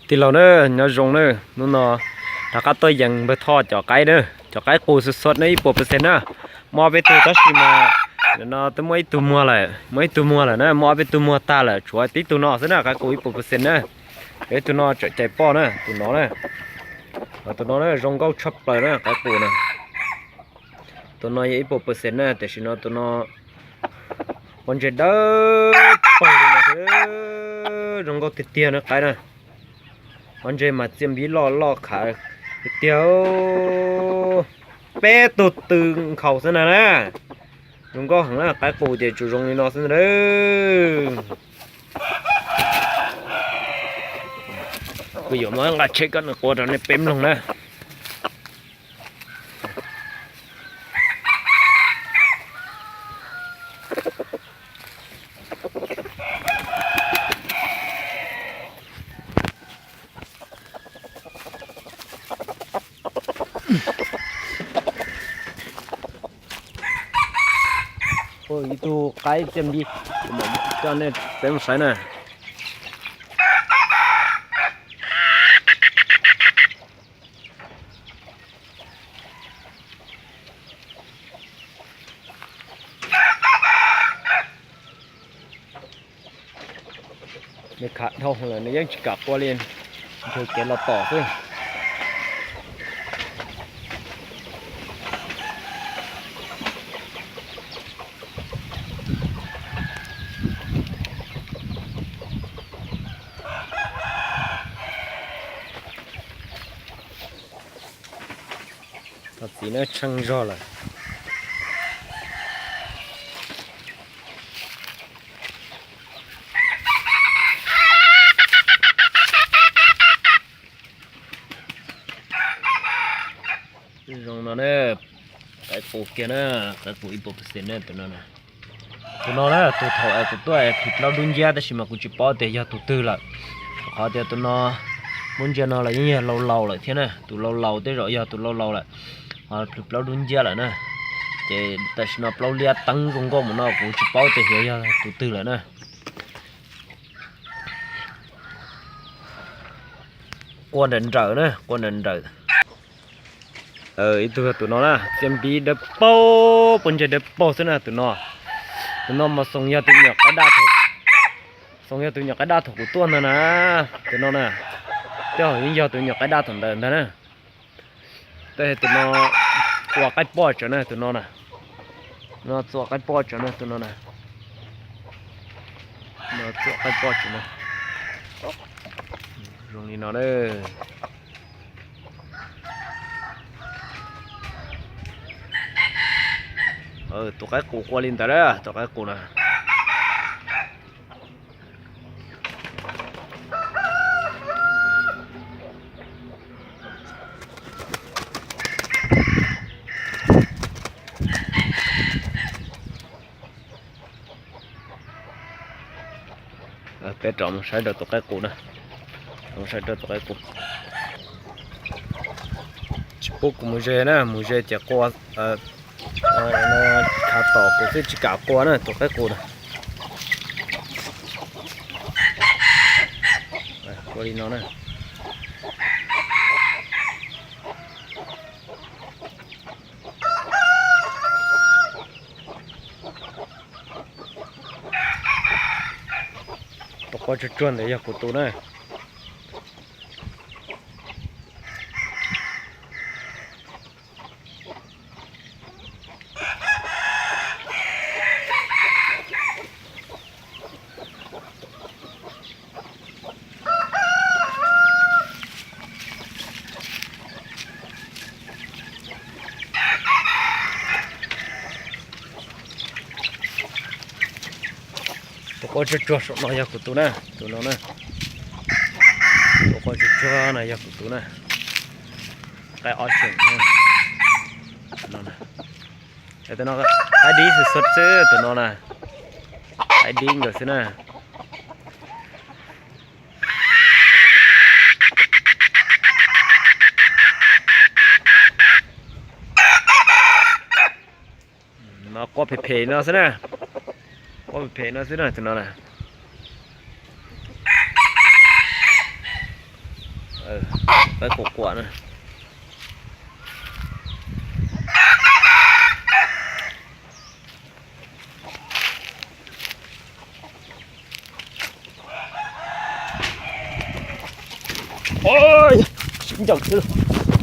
Tij laug na, nyob zoo na, hnub no rov qab tuaj yees npawg Thoj cov qaib na, cov qaib qus xwb xwb na, ib puas percent na. Muaj ob peb tug tab sis mas no twb muaj ib tug muag lawm, muaj ib tug muag lawm na, muaj ob peb tug muag tag lawm, tshuav tib tug no xwb na, qaib qus ib puas percent na. Yog ib tug no tseem cais poj na, tus no na. Tus no na zoo nkauj tshaj plaws na, qaib qus na. Tus no yog ib puas percent na, tam sim no tus no pob ntseg dawb paug li no, zoo nkauj tiag tiag na qaib na. Pob ntseg mas txiaj npib loj loj khav tiag tiag, peb tug tw nkhaus xwb na na. Zoo nkauj heev na, qaib qus ces tsuas zoo li no xwb na. Kuv yuav muab nqa tsheb kom nws qua rau nej peb mloog na. Ib tug qaib txiaj npib, kuv mam coj nej peb mus saib na. Nws khav dhau lawm, nws yeej tsis kam qua li, nrhiav kev los tom xwb. Thov txiv na, tsheej zog lawm. Zoo no na, qaib qus kiag na, qaib qus ib puas percent na tus no na. Tus no na, tus thaum kuv tuaj plhws plaub dub nciab tab sis mas kuv tsis paub tias yog tus twg lawm. Rau qhov tias tus no muab ntsia no los yeej yog laus laus lawm thiab na, tus laus laus tej zaum yog tus laus laus lawm. Ho plhws plaub dub nciab lawm na. Ces tam sim no plaub liab teeb zoo nkauj mus no kuv tsis paub tias xyov yog tus twg lawm na. Qua nrawm nrawm na, qua nrawm nrawm. Ib tug yog tus no na, txiaj npib dawb paug, pob ntseg dawb paug xwb na tus no. Tus no mas xyov yog tus nyuam qaib daj thaum, xyov yog tus nyuam qaib daj thaum kuv tuaj ntag na. Tus no na, tej zaum yeej yog tus nyuam qaib daj thaum ntawd ntag na. Tej tus no ua qaib poj tsawv na tus no na. No txua qaib poj tsawv na tus no na. No txua qaib poj tsawv na. Zoo li no na. Tus qaib qus qua li ntawd, tus qaib qus na. Peb rov mus saib rau tus qaib qus na. Mus saib rau tus qaib qus. Tsis pub kuv mus ze na, mus ze ces qua, khav tom kuv xwb tsis kam qua na tus qaib qus na. Qua li no na. Tus qua tsuag tsuag ntawd yog kuv tus na. Tus qua tsuag tsuag saum no yog kuv tus na, tus no na. Tus qua tsuag tsuag no yog kuv tus na. Qaib ob xyoos no. Tus no qaib dib xwb xwb tus no na. Qaib dib nkawd xwb na. No qua phem phem no xwb na. Qua phem phem no xwb na tus no na. Quam quam na. Ua, sib ncaws xwb lauj.